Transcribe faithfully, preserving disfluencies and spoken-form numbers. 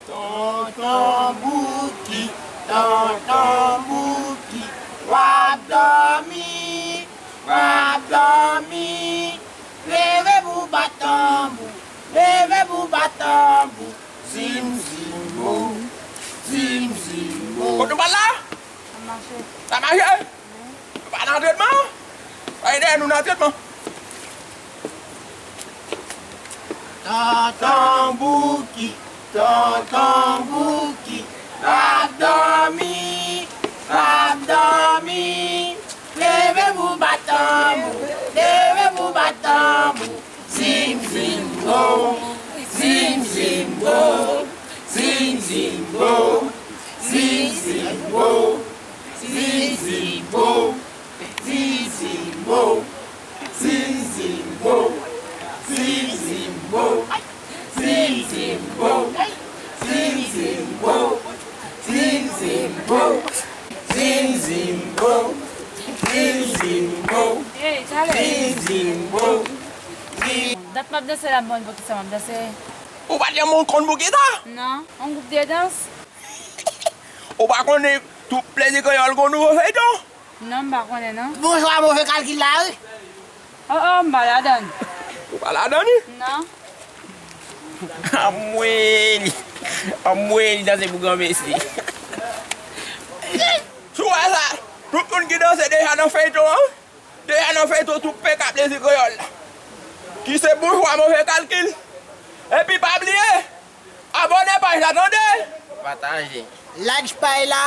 Tonton Bouki, Tonton Bouki, w ap dòmi, w ap dòmi. Leve pou bat tanbou, leve pou bat tanbou. Zim zim bo, zim zim bo. Kote w pral la? N ap mache. N ap mache? Nou pa nan antrenman? Ay, dèyè nou nan antrenman. Tonton Bouki, Tonton Bouki, p ap dòmi, p ap dòmi. Leve pou bat tanbou, leve pou bat tanbou. Zim zim bo, zim zim bo, zim zim bo, zim zim bo, zim zim bo, zim zim bo, zim zim bo, zim zim bo, zim zim bo, zim zim bo, zim zim bo, zim zim bo, zim zim bo, zim zim bo. Dat m ap danse la, m pa konn poukisa m ap danse. Ou pa t janm konn poukisa? Non, yon gwoup de dans. Ou pa konnen tout Plezi Kreyòl gon nouvo feyton? Non, m pa konnen non. Bon jwa move kalkil la wi. Oh oh, m pa ladann. Ou pa ladann wi? Non. Anmwey li, anmwey li danse pou granmesi. Si w wè sa, tout moun ki danse deja nan feyton an, deja nan feyton twoup P K Plezi Kreyòl la. Ki se Boujwa Move Kalkil. Epi pa bliye, abòne paj la tande. Pataje. Like paj la.